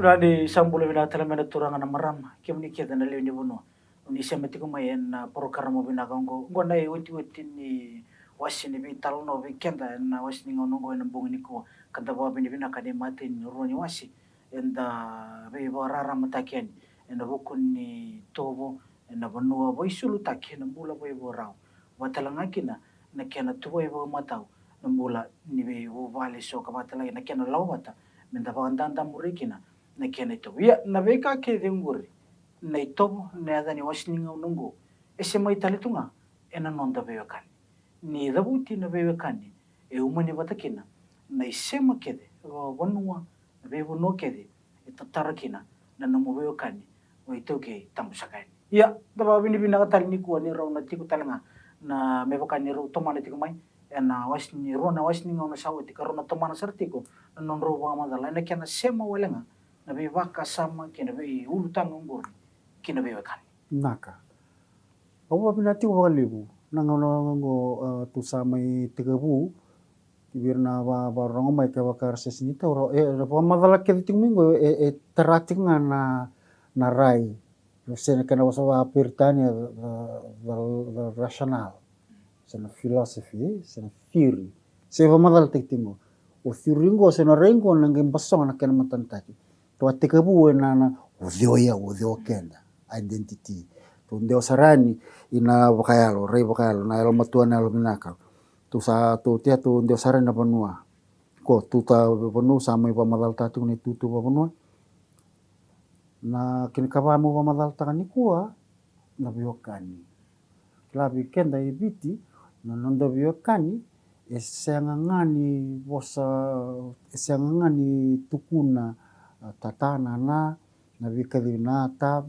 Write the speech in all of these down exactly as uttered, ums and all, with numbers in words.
Rani sa bula vinaka tale mai na turaga na marama, kemuni kece na lewe ni vanua. Ni sema tiko mai ena porokaramu vinaka oqo, oqo na iotioti ni wase ni veitalanoa vei keda ena wase ni gauna oqo ena bogi nikua. Ka da vakavinavinaka ni matai ni rua ni wase eda veivakararamataki yani ena vuku ni tovo ena vanua vaisulutaki ena bula vaivakarau. Vakatalega kina na kena tuvai vakamatau na bula ni veivuvale so ka vakatalega na kena lako vata me da vakadadamuri kina na kena itovo. Ia na veika kece oqori na itovo na yaca ni wase ni gauna oqo e semai tale tu ga ena noda veiwekani. Ni cavuti na veiwekani e umani vata kina na isema kece vakavanua, na veivanua kece e tatara kina na nomu veiwekani o iTaukei tabu saka yani. Ia da vakavinavinaka tale nikua ni rau na tiko tale ga na me vaka ni rau tomana tiko mai ena wase ni rua na wase ni gauna sa oti ka rau na tomana sara tiko na nodrau vakamacala ena kena sema wale ga na veivakasama kei na veiulutaga oqori ki na veiwekani. Naka. Au vakavinavinaka tiko vakalevu na gauna oqo, a, tu sa mai tekivu ki vei ira na vakarorogo mai kevaka era se sega ni taura, e, na vakamacala kece tiko mai oqo e, e tara tiko ga na, na rai. Se na kena vosa vakaperitania the, the, the rational, se na philosophy, se na theory. Se vakamacalataki tiko oqo o theory oqo se na rai oqo na qai basoga na kena matanataki. Tou a tekivu ena, na o cei o yau, o cei o keda, identity. Tou dewa sara yani ina vakayalo, rai vakayalo, na yalomatua, na yalovinaka. Tou sa, tou tea, tou dewa sara yani na vanua. Ko tou ta vanua sa mai vakamacalataka tiko na itutu vakavanua. Na kena ikava meu vakamacalataka nikua na veiwekani. Kila vei keda e Viti na noda veiwekani e sega ga ni vosa, e sega ga ni tukuna, a, tata, nana, na veikacivi, na ata,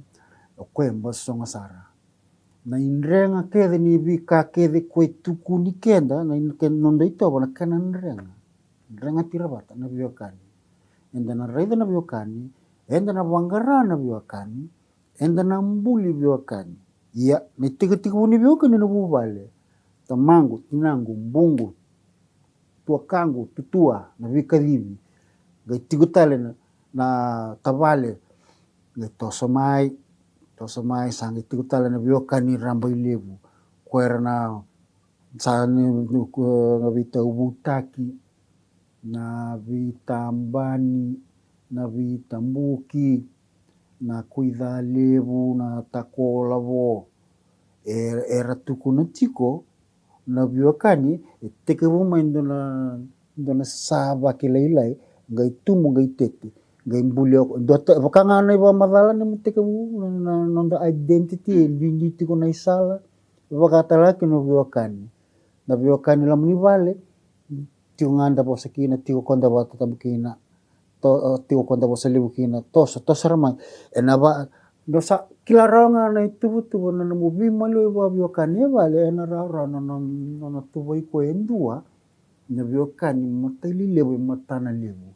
o koya e basoga sara. Na idrega kece ni veika kece ko e tukuni keda na i-, ke-, noda itovo na kena drega. Drega tira vata na veiwekani. Eda na raica na veiwekani, eda na vaqara na veiwekani, eda na buli veiwekani. Ia na itekitekivu ni veiwekani na vuvale. Tamaqu, tinaqu, buqu, tuakaqu, tutua, na veikacivi. Qai tiko tale na, na tavale, qai toso mai, toso mai, sa qai tiko tale na veiwekani rabailevu. Ko era na sa ni, ni, ko, na veitauvutaki, na veitabani, na veitabuki, na kuica levu, na takolavo. E, era tukuna tiko na veiwekani e tekivu mai dua na, dua na sa vakalailai, qai tubu, qai tete, qai buli o koya. Dua ta, vaka ga na ivakamacala ni mu tekivu na, na noda identity, e duidui tiko na isala, vaka tale ga kina na veiwekani. Na veiwekani loma ni vale, tiko ga da vosa kina, tiko ko da vakatatabu kina, to, tiko ko da vosa levu kina, toso, toso sara mai. Ena va, dou sa kila rawa ga na ituvatuva na nomu veimaliwai vakaveiwekani e vale, ena rawarawa na, na, na, na tuvai koya e dua, na veiwekani matai lelevu e matana levu.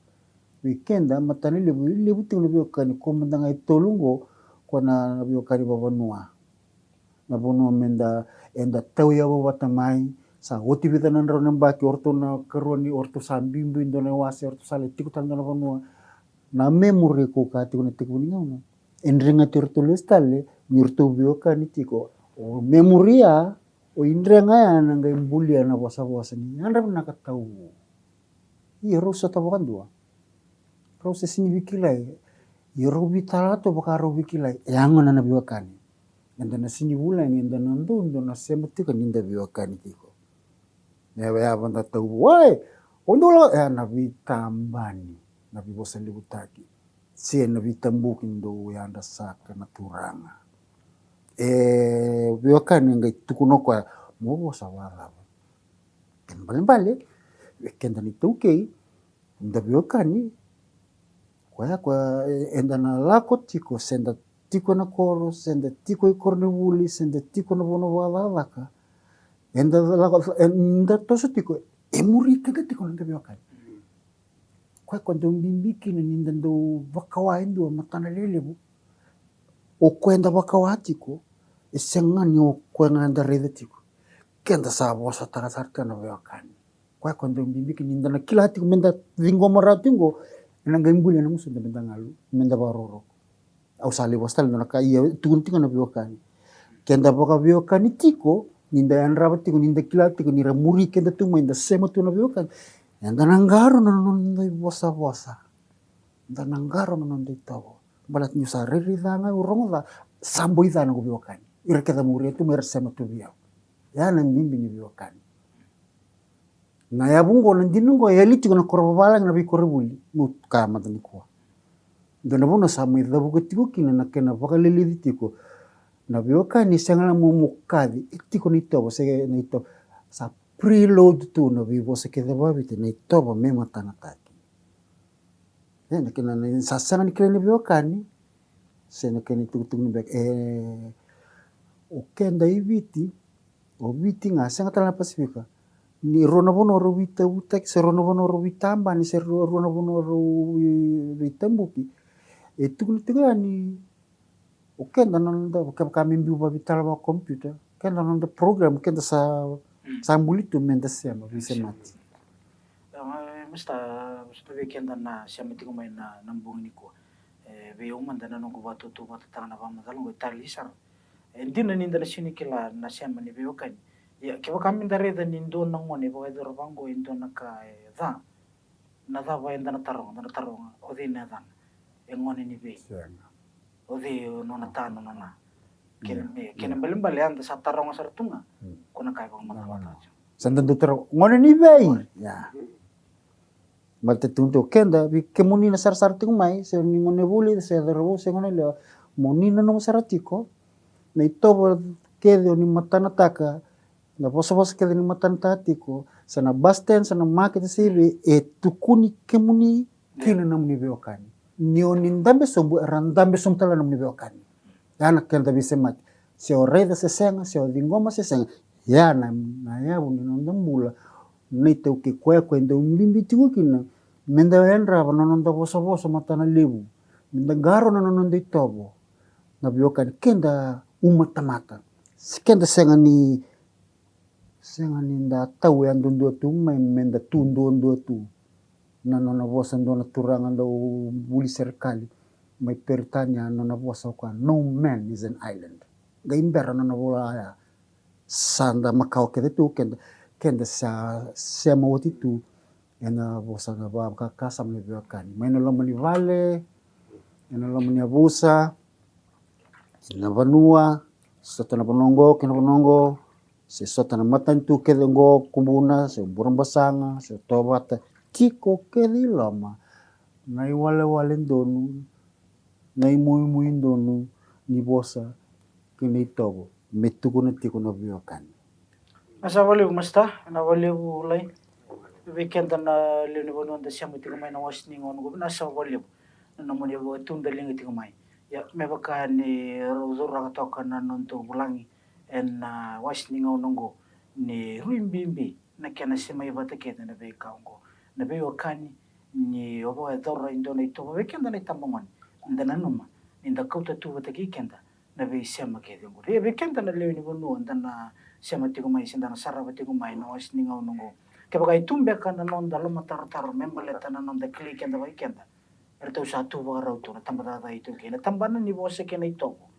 Vei keda, matana levu, e levu tiko na veiwekani, ko mada ga e tolu oqo, ko na, na veiwekani vavanua. Na vanua meda, eda tauyavu vata mai, sa oti vica na drau na yabaki, o ratou na karua ni, o ratou sa biubiu dua na iwase, o ratou sa lai tiko tale dua na vanua. Na memory ko kaya tiko na tekivu ni gauna. E dregati iratou lesu tale, ni ratou veiwekani tiko. O memory ya, o idrega ya na qai bulia na vosavosa ni yadra vinaka tau. Ia rau sota vakadua. Rau se sega ni veikilai. Ia rau veitalatala tu vaka rau veikilai. E yaga na veiwekani. Eda na sega ni vulagi, eda na dodonu na sema tiko ni da veiwekani tiko. Na yava da tauvu, oi, o dou la, e na veitabani, na veivosalevutaki. Se na veitabuki dou yadra saka na turaga. E veiwekani qai tukuna o koya, mo vosa vakacava. Kena ibalebale, vei keda na iTaukei, da veiwekani, koya, koya, e, eda na lako tiko, se da tiko na koro, se da tiko i koronivuli, se da tiko na vanua vakacakacaka, eda lako, eda toso tiko, e muri keda tiko na da veiwekani. Koya ko dau bibi kina ni da dau vakawa e dua matana lelevu. O koya eda vakawa tiko, e sega ni o koya ga eda raica tiko. Keda sa vosataka sara tiko na veiwekani. Koya ko dau bibi kina ni da na kila tiko, meda ciqoma rawa tiko qo, Ena qai bulia na gusuda me da galu, me da vakarokoroko. Au sa lai vosa tale na ka ia tukuna tiko na veiwekani. Keda vakaveiwekani tiko, ni da yadrava tiko, ni da kila tiko, ni ra muri keda tu mai, da sema tu na veiwekani. Eda na qaro na noda ivosavosa. Da na qaro na noda itovo. Baleta niu sa rairai ca ga, au rogo ca, sa boi ca noqu veiwekani. Ira kece muria tu mai, ra sema tu vei au. Ya na bibi ni veiwekani. Na yavu oqo, na dina oqo, e yali tiko na koro vavalagi, na veikoronivuli. Meu kaya mada nikua. Dua na vanua sa mai cavuka tiko kina na kena vakaleleci tiko na veiwekani, sega na mo, mo kaci, e tiko na itovo, se na itovo. Sa preload tu na veivosa kece vakaviti, na itovo me matanataki. E, na kena, na, sa sega ni kilai na veiwekani, se na kena itukutuku ni beka. E, o keda i Viti, o Viti ga, sega tale na Pasifika. Ni rua na vanua rau veitabutaki, se rua na vanua rau veitabani, se rua, rua na vanua rau vei-, veitabuki. E tukuna tiko yani, o keda na noda, kevaka me biu vakaveitalia vakakompiuta, keda na noda program, keda sa, sa buli tu me da sema, veisemati. Masta, sa vei keda na sema tiko mai na, na bogi nikua. E, vei au mada na noqu vakatutu vata tale ga na vakamacala oqo e talei sara. E dina ni da na sega ni kila na sema ni veiwekani. Ia, kevaka me da raica ni dua na gone e vakayacora vaqo e dua na ka e ca, na cava eda na taroga, da na taroga, o cei na yacana? E gone ni vei? Sega. O cei o nona ta, nona na? Kena, yeah, me, kena, yeah, balebale eda sa taroga sara tu ga. Mm. Ko na ka e vakamatamataka. Sa da dau taroga, gone ni vei? Gone. Yeah. Baleta tu, tu keda, vei kemuni na sarasara tiko mai, se ni gone vuli, se cauravou, se gone yalewa, mo ni nanuma sara tiko na itovo kece o ni matanataka, na vosavosa kece ni matanataka tiko, se na bus stand, se na makete, se vei, e tukuni kemuni kina na nomuni veiwekani. Ni o ni dabe sobu, era dabe sobu tale na nomuni veiwekani. Ya na keda veisemati. Se o raica se sega, se o ciqoma se sega. Ya na, na yavu ni noda bula. Na iTaukei koya, koya e dau bibi tiko kina me da yadrava na noda vosavosa matana levu, me da qaro na noda itovo. Na veiwekani keda uma tamata. Se keda sega ni, sega ni da tau yaduadua tu mai, me da tu duadua tu. Na nona vosa dua na turaga dau vuli serekali mai Peritania, nona vosa o koya, "No man is an island." Qai bera nona vola ya. Sa da makawa kece tu keda, keda sa sema oti tu ena vosa, na vakasama ni veiwekani. Mai na loma ni vale, ena loma ni yavusa, ena vanua, sota na vanua oqo kei na vanua oqo, se sota na matanitu kece oqo, Kubuna, se Burebasaga, se Tovata, tiko kece i loma na iwalewale donu, na imuimui donu ni vosa kei na itovo me tukuna tiko na veiwekani. Vinaka sara vakalevu, Masta, vinaka vakalevu, Lai. Vei keda na lewe ni vanua da sema tiko mai na wase ni gauna oqo, vinaka sara vakalevu na nomuni vakatudaliga tiko mai. Ia, me vaka ni rau cauraka toka na nodatou vulagi ena, ah, wase ni gauna oqo, ni rui bibi na kena semai vata kece na veika oqo. Na veiwekani, ni o vakayacora e dua na itovo vei keda na itabagone, da nanuma ni da kauta tu vata kei keda na veisema kece oqori. Ia vei keda na lewe ni vanua da na sema tiko mai se da na sarava tiko mai na wase ni gauna oqo, kevaka e tu beka na noda lomatarotaro me baleta na noda kilai keda vakaikeda, eratou sa tu vakarau tu na tabacakacaka iTaukei, na tabana ni vosa kei na itovo.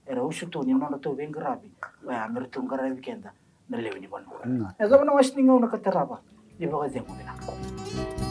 Era usutu ni nodratou veiqaravi oya me ratou qaravi keda na lewe ni vanua. Mm. E cava na wase ni gauna ka tarava? Ni vakacegu vinaka.